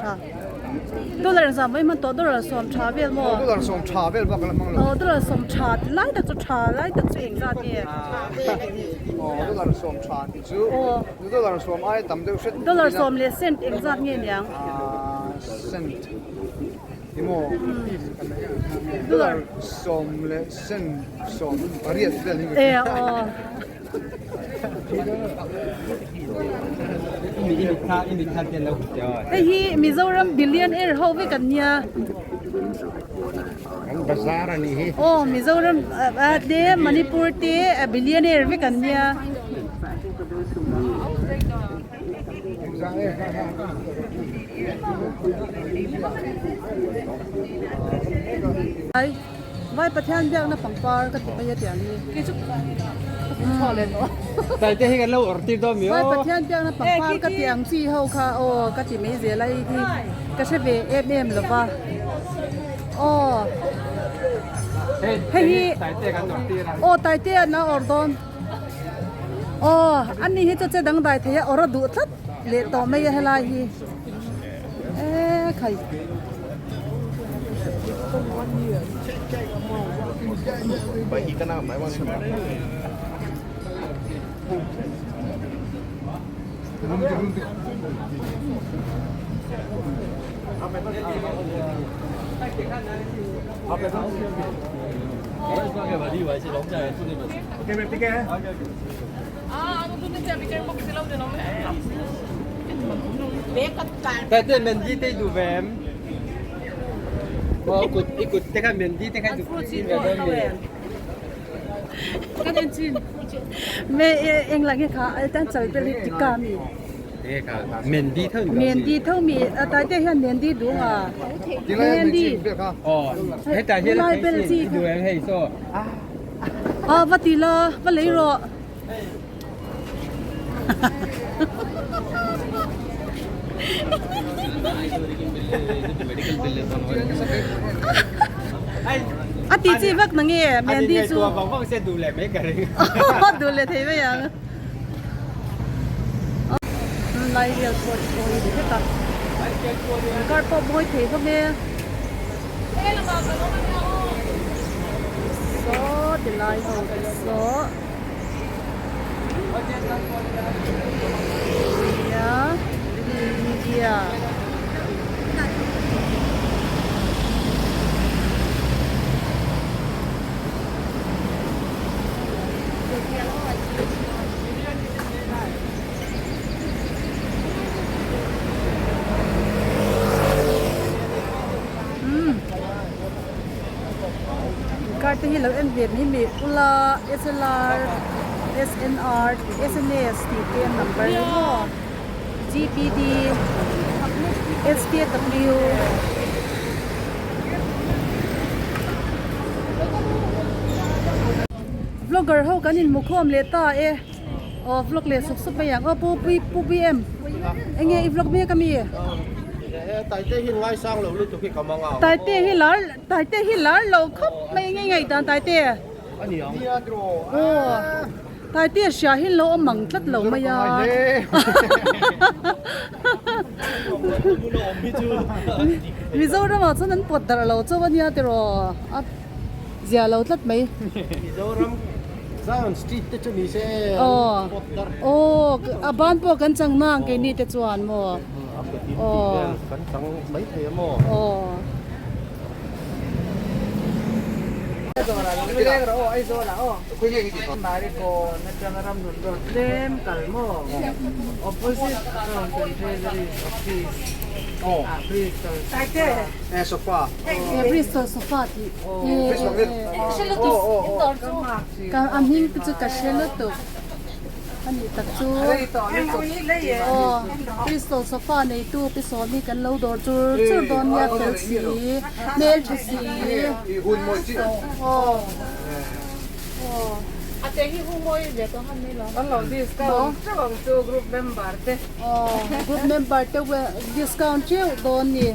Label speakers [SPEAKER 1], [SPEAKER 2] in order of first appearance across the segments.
[SPEAKER 1] tha dollar engzah mai hman tawh dollar sawm tha vel maw
[SPEAKER 2] dollar sawm tha vel bak la hmang lo
[SPEAKER 1] aw dollar sawm tha ti lai tak chu tha lai tak chu engzat nge
[SPEAKER 2] aw dollar sawm tha tih chu dollar sawm ai tam deuh hret
[SPEAKER 1] dollar sawm leh cent engzat nge niang
[SPEAKER 2] cent emaw dollar sawm leh cent sawm pariat vel hi
[SPEAKER 1] e aw Hei hi Mizoram billionaire ho vek an nia.
[SPEAKER 3] An bazar a nih hi.
[SPEAKER 1] Aw Mizoram te Manipur te billionaire vek an nia. Vai Pathian biakna pangpar ka ti mai a tiang hi.
[SPEAKER 4] Taite hi kan lo awrh tir dawn mi aw.
[SPEAKER 1] Vai Pathian biakna pangpar ka ti ang chi ho kha aw ka ti mai zel a hei hi ka hre ve em em lo va aw hei hi aw Taite an a awrh dawn aw ani hi chu che dangdai thei a awrh a duh tlat leh tawh mai a helai hi. E khai.
[SPEAKER 4] Te mendi te du ve em? Mo kut i kut te kha mendi te kha du ve dawn mi.
[SPEAKER 1] Kan en chin. Me eng la nge kha tan chal bel hi tika mi.
[SPEAKER 4] Nge kha mendi tho mi.
[SPEAKER 1] Mendi tho mi tai te hian mendi du nga. Mendi.
[SPEAKER 4] Oh, heta hian
[SPEAKER 1] lai bel chi
[SPEAKER 4] du em hei so.
[SPEAKER 1] A va ti la, va lei rawh. A ti chi vak na nge Mandy chu. Duh leh thei mai ang. Lai vel pawh hi pawh hi ni vek a. Car pawh mawi thei hlawm e. Saw ti lai ho te saw nia India Car te hi lo en ve mai mai ula SLR SNR SNS tih te an number hi maw GPD SKW Vlogger ho kan inhmukhawm leh ta e. Aw vlog leh sup sup mai ang aw pu pui pu BM enge i vlog mek ami
[SPEAKER 3] Taite hi ngaisang lo lutuk hi ka mang a
[SPEAKER 1] Taite hi lar Taite hi lar lo khawp mai enge ngaih dan Taite
[SPEAKER 3] ani ang
[SPEAKER 1] aw Taite hria hi lo awm ang tlat lo mai a Mizoram ah chuan an pawt darh lo chauh ania tiraw a Zia lo tlat mai.
[SPEAKER 3] Mizoram Zion Street te chu ni se an pawt dar.
[SPEAKER 1] Aw a ban pawh kan chang nang keini te chuan maw.
[SPEAKER 3] A pe tin tih vel kan chang mai thei a maw.
[SPEAKER 1] Aw.
[SPEAKER 2] Sofa.
[SPEAKER 1] Bristol sofa tih ka a hming te chu ka hre lutuk a nih tak chu aw Bristol sofa neitu pi sawm hi kan lo dawr chur chur dawn nia fel si hmeltha si aw aw group member te discount teuh dawn ni.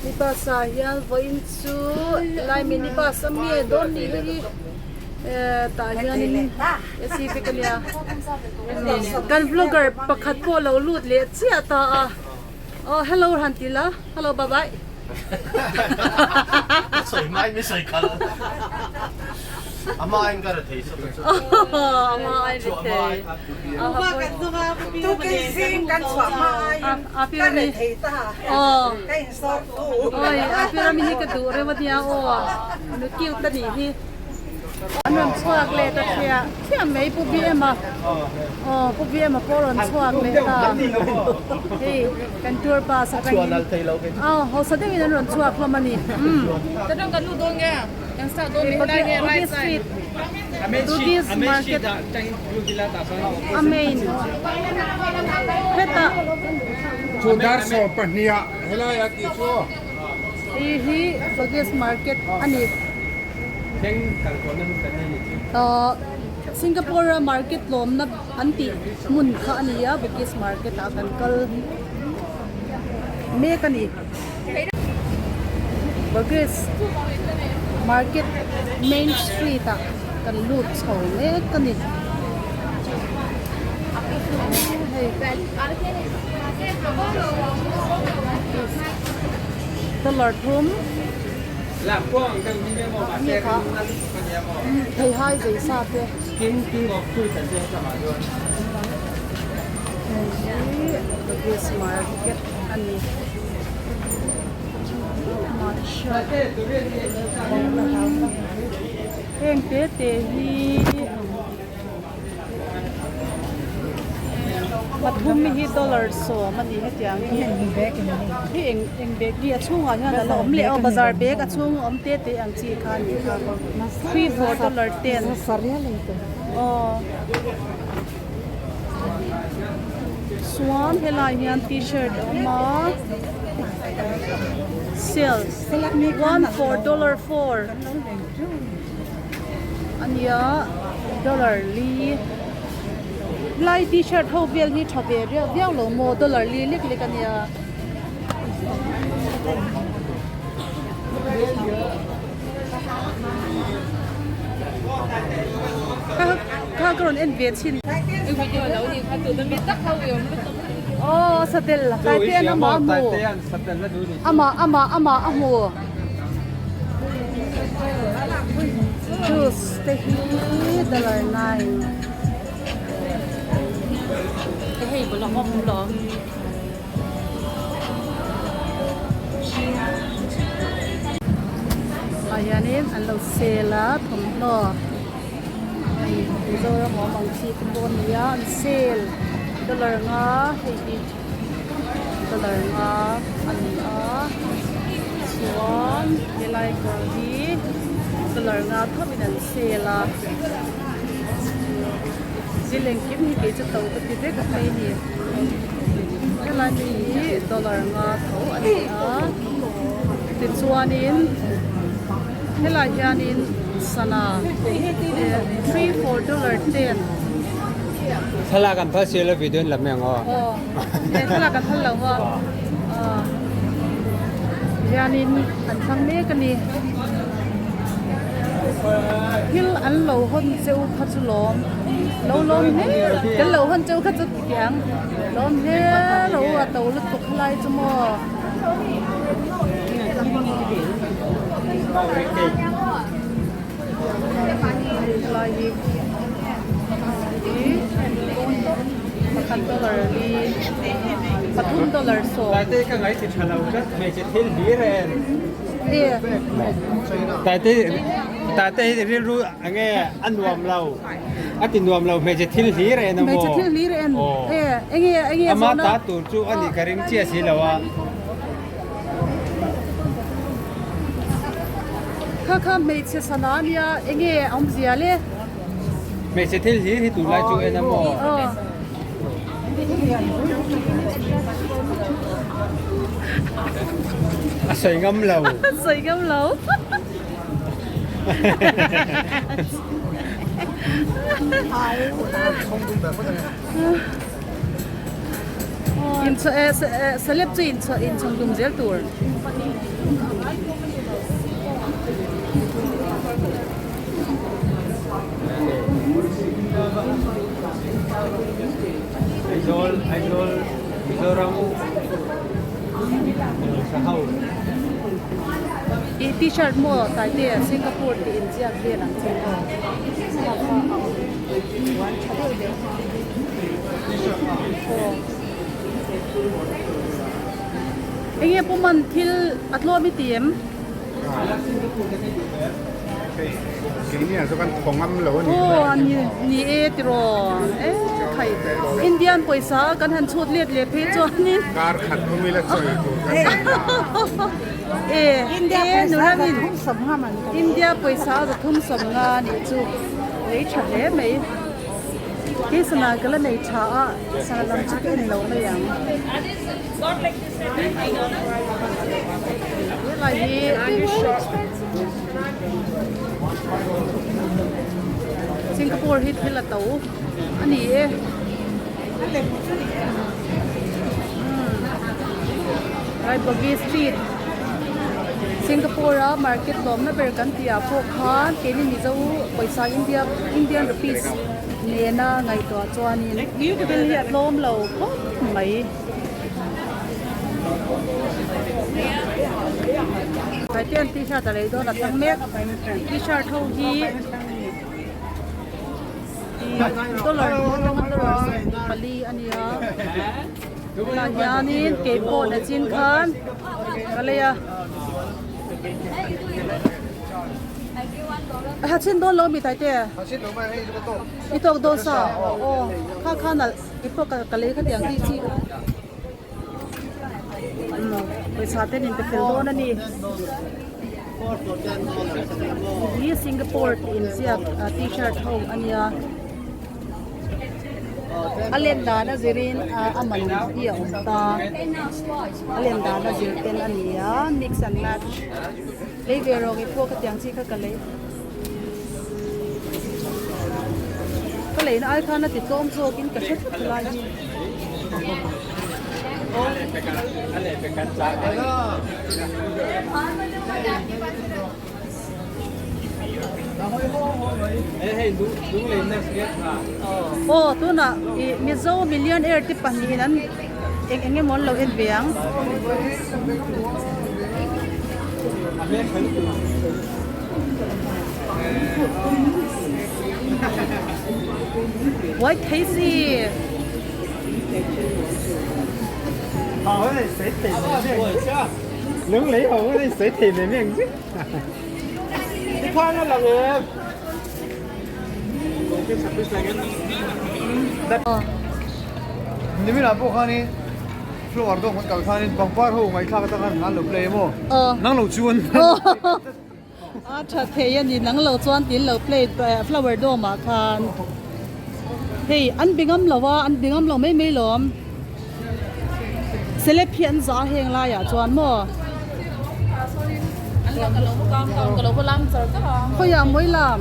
[SPEAKER 1] Mi bus ah hian vawiin chu lai mini bus a mi dawn nih hi. Tah hianin AC vek ania kan vlogger pakhat pawh lo lut leh chiah ta a aw hello han ti la hello bye bye An rawn chhuak leh ta thliah thliah mai Pu BM a aw Pu BM a pawh rawn chhuak leh ta hei kan tour bus atangin aw hausa deuhin an rawn chhuak hlawm a ni umm Bugis street Bugis market a main hetah
[SPEAKER 5] Chu dar 12 ah helai a tih chu.
[SPEAKER 1] Hei hi Bugis market a ni. Ahh Singapore a market lawmna an tih hmun kha a ni a Bugis market ah kan kal mek a ni. Bugis market main street ah kan lut chho mek a ni. Hei dollar thum. Theihai zei sa te. Hei hi Bugis market a ni. Heng te te hi. Pathum hi dollar 10 a ni hetiang hi hi eng eng bag hi a chhungah hian a la awm leh a bazar bag a chhung a awm te te ang chi kha a ni kha 3 4 dollar 10 aw chuan helai hian t-shirt a awm a sale 1 4 dollar 4 a nia dollar li lai t-shirt ho vel hi tha ve riau viau lo maw dollar li lek lek a nia. Kha ka rawn en ve chhin. Aw satel Taitean amah a hmu amah amah amah a hmu. Juice te hi dollar 9. Ah hianin an lo sel a thawmhnaw Mizoram awm ang chi te pawh a ni a an sale dollar nga hei hi dollar nga a ni a chuan helai kawr hi dollar nga thawmin an sale a thil engkim hi kei chu to ka ti vek mai a ni helai mi hi dollar nga tho a ni a tichuanin helai hianin sana 3 4 dollar 10.
[SPEAKER 4] Thlalak an phal si lo video in la mai ang aw.
[SPEAKER 1] Aw, he thlalak an phal lo a. Aw, hianin an thlang mek a ni. Thil an lo hawn cheu kha chu lawm, lo lawm hle, kan lo hawn cheu kha chu tiang lawm hle lo a to lutuk khalai chu maw. Helai hi hi pakhat dollar li pathum dollar 10.
[SPEAKER 4] Taite ka ngai ti tha lo tlat hmeichhe thil hlir en. Taite taite hi rilru enge a nuam lo a ti nuam lo hmeichhe thil hlir en a maw.
[SPEAKER 1] Hmeichhe thil hlir en e enge enge
[SPEAKER 4] Ama ta tur chu a nih ka ring chiah si lo a.
[SPEAKER 1] Kha kha hmeichhe sana ania enge awmzia le?
[SPEAKER 4] Hmeichhe thil hlir hi tunlai chu en a maw? A sawi ngam lo.
[SPEAKER 1] A sawi ngam lo. Celeb chu inchhawng tum zel tur.
[SPEAKER 4] Aizawl Aizawl Mizoram hausa ho.
[SPEAKER 1] I t-shirt maw Taite Singapore tih inziak vel ang chi maw kha kha a awm chuan tha deuh deuh aw enge pawh man thil a tlawm i ti em?
[SPEAKER 5] Keini ah chuan kan thaw ngam lo a ni.
[SPEAKER 1] Aw ni ni e tiraw e khai Indian pawisa kan han chhut let leh phei chuanin.
[SPEAKER 5] Kar khat awm ila chawi tur kan nei ta.
[SPEAKER 1] E e nuramin India pawisa a zathum sawm nga nih chu lei tha hle mai. Kei sana ka la nei tha a sana lam chu ka en lo mai ang. Helai hi Singapore hi thil a to a ni e. Raibagi street Singapore a market lawmna ber kan tih ah pawh khan keini Mizo pawisa India Indian rupees nena ngaihtuah chuanin thil hi a tlawm lo khawp mai. Taitea an t-shirt a lei dawn a thlang mek t-shirt ho hi dollar dollar 24 a nia tah hianin keipawh na chin khan ka lei a ha chin dawn lo mi Taitea i tawk dawn sa aw kha kha nalh. I pawh ka lei kha tiang tih chi kha pawisa te nin pe fel dawn a ni hi Singapore tih inziak t-shirt ho a nia a len dan a zirin a man hi a awm ta a len dan a zir tel a ni a mix and match lei ve rawng i pawh kha tiang chi kha ka lei. Ka leina ai khan a ti tlawm zawkin ka hre tlat lai hi. Aw tunah ih Mizo millionaire te pahnihin an eng eng emaw an lo en ve ang. White Casey.
[SPEAKER 2] Nimin ah pawh khanin flower dawm kan kal khanin pangpar ho ngaihthlak atang khan an lo play emaw nang lo chuan
[SPEAKER 1] A tha thei a ni nang lo chuan tin lo play flower dome ah khan hei an bi ngam lo a an bi ngam lo mai mai lawm celeb hi an za heng lai ah chuan maw khawiah mawi lam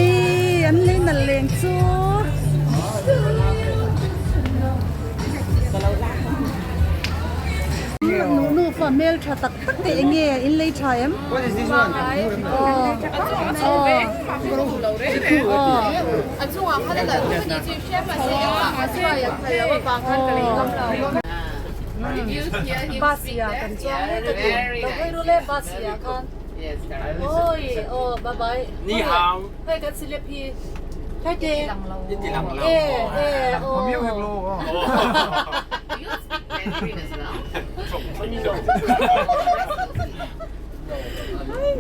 [SPEAKER 1] e an lei nalh leng chu. Nufa hmel tha tak tak te eng nge in lei tha em? Bus ah kan chuang mek a ni lo hawi ru le bus ah khan awi aw bye bye hei kan silep hi hei te e e aw.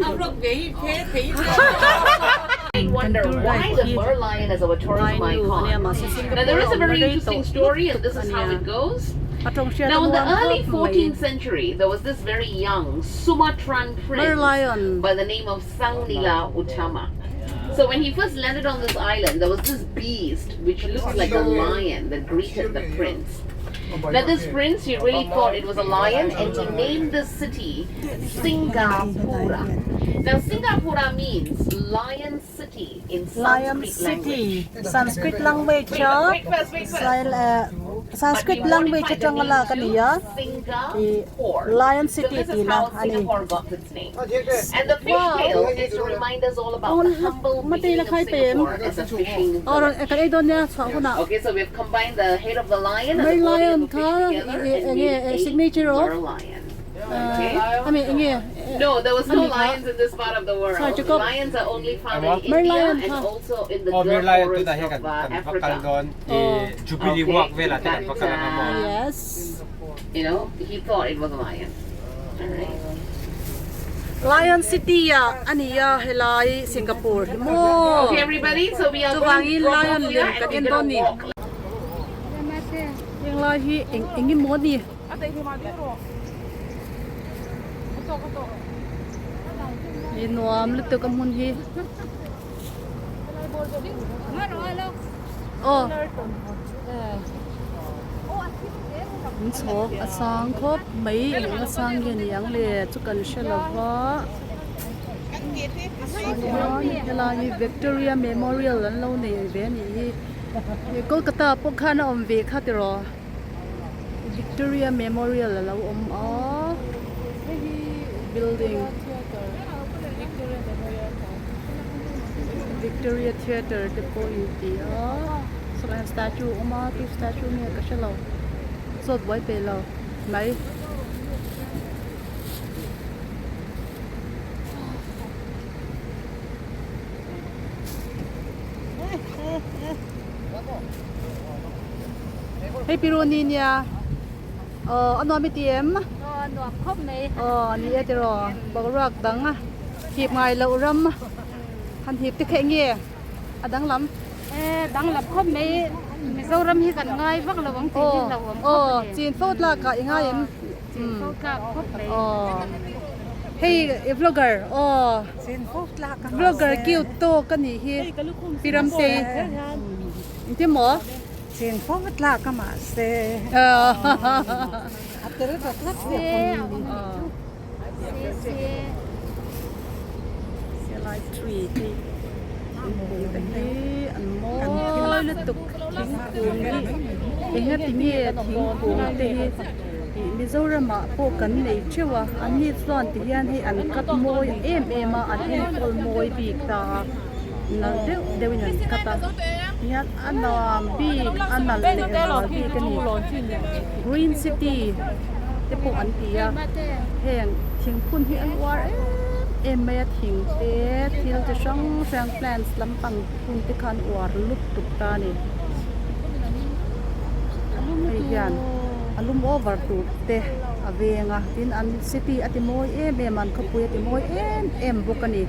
[SPEAKER 6] Kan tour guide hi Lai nu a nia mahse Singapore a awm na rei tawh lutuk a nia a tawng hriat a nuam khawp mai. Merlion. Now this prince, he really thought it was a lion and he named the city Singapura. Now Singapura means lion city in
[SPEAKER 1] Lion
[SPEAKER 6] Sanskrit
[SPEAKER 1] City
[SPEAKER 6] language.
[SPEAKER 1] Sanskrit language a Sail eh. Sanskrit language atanga lak a ni a ih Lion City tihna a ni. Matei la khai pem aw rawn kan ei dawn nia chhuah hunah Merlion kha ih eng nge signature of ami eng nge
[SPEAKER 6] No, there was no
[SPEAKER 1] ami kha
[SPEAKER 6] lions in this part of the
[SPEAKER 1] Sorry,
[SPEAKER 6] world.
[SPEAKER 1] Jacob.
[SPEAKER 6] Lions are only found in India
[SPEAKER 1] Merlion
[SPEAKER 6] and
[SPEAKER 1] kha.
[SPEAKER 6] also in the
[SPEAKER 4] Aw
[SPEAKER 6] Gir
[SPEAKER 4] Merlion
[SPEAKER 6] forest
[SPEAKER 4] tunah hian
[SPEAKER 6] of
[SPEAKER 4] kan
[SPEAKER 6] uh,
[SPEAKER 4] kan va kal
[SPEAKER 6] Africa.
[SPEAKER 4] dawn ih Jubilee
[SPEAKER 6] Okay,
[SPEAKER 4] Walk velah te kan va
[SPEAKER 6] but
[SPEAKER 4] kal ang a maw.
[SPEAKER 6] uh,
[SPEAKER 1] Yes.
[SPEAKER 6] he thought it was a lion. All right.
[SPEAKER 1] Lion City ah a ni a helai Singapore hi maw.
[SPEAKER 6] Okay, everybody. So we are going
[SPEAKER 1] Chuvangin
[SPEAKER 6] to drop
[SPEAKER 1] lion
[SPEAKER 6] off here
[SPEAKER 1] lem
[SPEAKER 6] and
[SPEAKER 1] kan
[SPEAKER 6] we're
[SPEAKER 1] en
[SPEAKER 6] gonna
[SPEAKER 1] dawn ni.
[SPEAKER 6] walk.
[SPEAKER 1] Heng lai hi eng eng emaw a ni. I nuam lutuk a hmun hi. Aw. In chhawk a sang khawp mai eng a sang nge ni ang le chu kan hre lo va. Chuan helai hi Victoria Memorial an lo nei ve a nih hi. Kolkata pawh khan a awm ve kha tiraw. Victoria Memorial a lo awm a building Victoria Theatre te pawh in ti a sawlai hian statue a awm a tu statue nge ka hrelo zawt buai pe lo mai. Hei Piruni nia aw a nuam i ti em?
[SPEAKER 7] Aw a nuam khawp mai.
[SPEAKER 1] Aw ni e tiraw boruak dang a hip ngai loh ram han hip te kha eng nge a danglam?
[SPEAKER 7] E danglam khawp mai Mizoram hi kan ngai vak lo ang tih hi hlauhawm khawp a ni.
[SPEAKER 1] Aw chin fo tlak ah i ngai em?
[SPEAKER 7] Chin fo tlak khawp mai.
[SPEAKER 1] Aw hei vlogger aw vlogger cute tawk a nih hi Pi Ramtei engtin maw?
[SPEAKER 8] Chin fo tlak a mahse a tel ta tlat
[SPEAKER 7] Se a awm a nih chu se se.
[SPEAKER 1] Selai tree hi hi an mawi lutuk thingkung hi engati nge thingkung te hi ih Mizoram ah pawh kan nei theuh a an ni chuan ti hian hei an cut mawi em em a an enkawl mawi bik ta a nalh deuh deuh in an cut a tihian a nuam bik a nalh leh zual bik a ni green city te pawh an ti a heng thingphun hi an uar em em mai a thing te thil chi hrang hrang plants lampang phun te kha an uar lutuk ta a ni hei hian a lum over tur te a veng a tin an city a ti mawi em em a an khawpui a ti mawi em em bawk a ni.